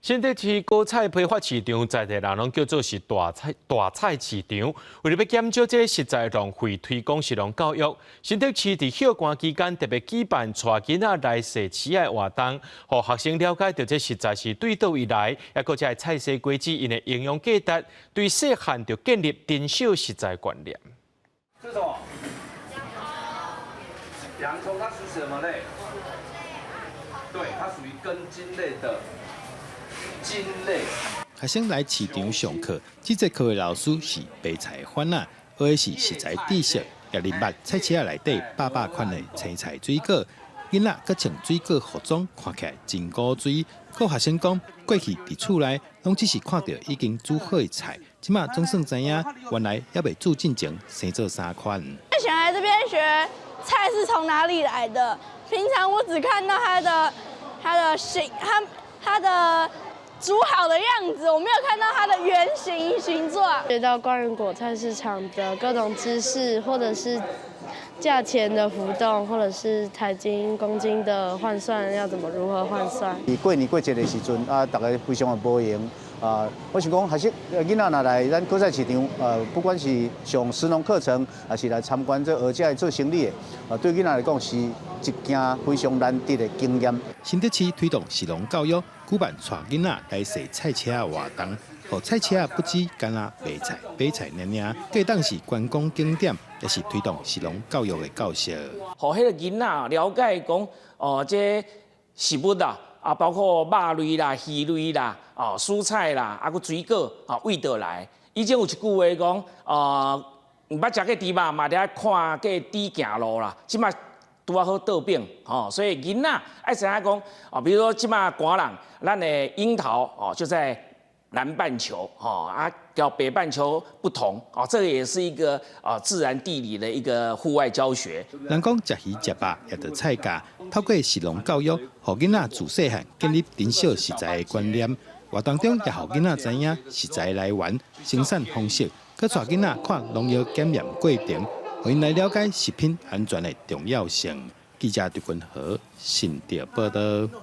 新竹市果菜批發市場在地人攏叫做是大菜大菜市場，為了欲減少這个食材浪費，推廣食農教育，新竹市佇休館期間特別舉辦帶囡仔來踅市仔的活動，予學生了解著這食材是對佗位來，抑閣這菜西果子𪜶的營養價值，對細漢就建立珍惜食材觀念。這是什麼？洋蔥，它屬什麼類？對，它屬於根莖類的。莖類。學生來市場上課，這節課的老師是白菜販仔，學的是食材知識，也認捌菜市仔內底百百款的青菜水果。囡仔閣穿水果服裝，看起來真古錐。閣有學生講，過去佇厝內攏只是看著已經煮好的菜，這馬總算知影，原來猶未煮進前生做啥款。想來這邊學菜是從哪裡來的？平常我只看到它的形，它的煮好的樣子，我沒有看到它的原型形狀。學到關於果菜市場的各種知識，或者是價錢的浮動，或者是台斤公斤的換算要怎麼如何換算。佇過年過節的時陣啊，大家非常的無閒啊。我想講，學生囡仔若來咱果菜市場，不管是上食農課程，還是來參觀這學這做生理的，啊，對囡仔來講是一件非常難得的經驗。新竹市推動食農教育，舉辦帶囡仔來踅菜市仔活動，予菜市仔不止干焦賣菜、買菜爾爾，閣當是觀光景點，也是推動食農教育的教室。予彼个囡仔了解講，哦，這食物啊，啊，包括肉類啦、魚類啦、哦，蔬菜啦，啊，閣水果，啊，佗佗來。以前有一句話講，毋捌食過豬肉嘛，得愛看過豬行路啦。這馬拄仔好倒反，吼，所以囡仔愛知影講，哦，比如說這馬寒人，咱的櫻桃哦就在南半球，吼啊，佮北半球不同，哦，這個也是一個啊自然地理的一個戶外教學。人講食魚食肉也著菜價，透過食農教育，予囡仔自細漢建立珍惜食材的觀念。活動中也予囡仔知影食材來源、生產方式，閣帶囡仔看農藥檢驗過程，予𪜶來了解食品安全的重要性。記者陳君和新竹報導。